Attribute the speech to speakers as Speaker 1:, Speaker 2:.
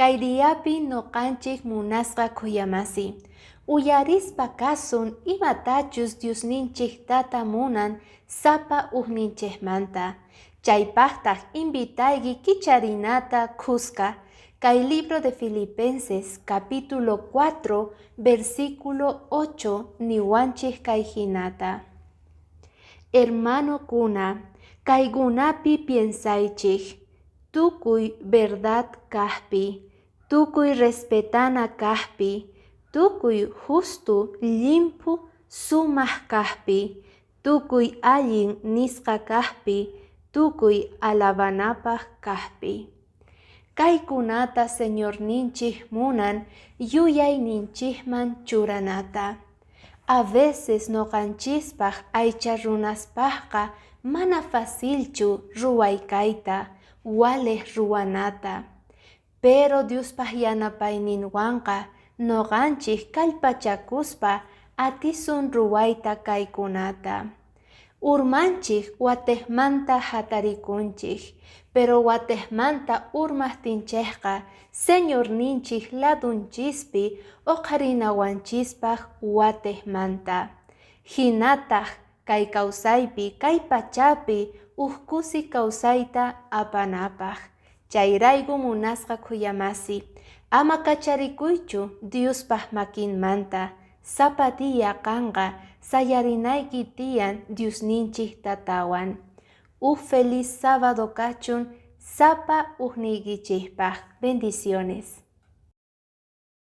Speaker 1: Kay diapi noqanchik munasqa khuyamasi, uyarispa kasun imatachus Diosninchik tata munan sapa ujninchikmanta. Chaypaqtaq invitayki kicharinata khuska kay libro de Filipenses capítulo 4 versículo 8 niwanchik kay hinata. Hermanokuna, kaykunapi piensaychik, tukuy verdad kaqpi, tukuy respetana kaqpi, tukuy justu llimphu sumaq kaqpi, tukuy allin nisqa kaqpi, tukuy alabanapaq kaqpi. Kaykunata Señorninchik munan yuyayninchikman churanata. A veces noqanchispaq aycha runaspaqqa mana facilchu ruway kayta, waliq ruwanata. Pero Diospaq yanapayninwanqa noqanchik kallpachakuspa atisun ruwayta kaykunata. Urmanchik watiqmanta hatarikunchik, pero watiqmanta urmaqtinchikqa Señorninchik ladunchispi uqharinawanchispaq watiqmanta. Hinataq kay kawsaypi kay pachapi huk kusi kawsayta apanapaq. Chayrayku munasqa khuyamasi, ama kacharikuychu Diospaq makinmanta, sapa día qanqa sayarinayki tiyan Diosninchik tatawan. Huk feliz sábado kachun sapa ujniykichikpaq. Bendiciones.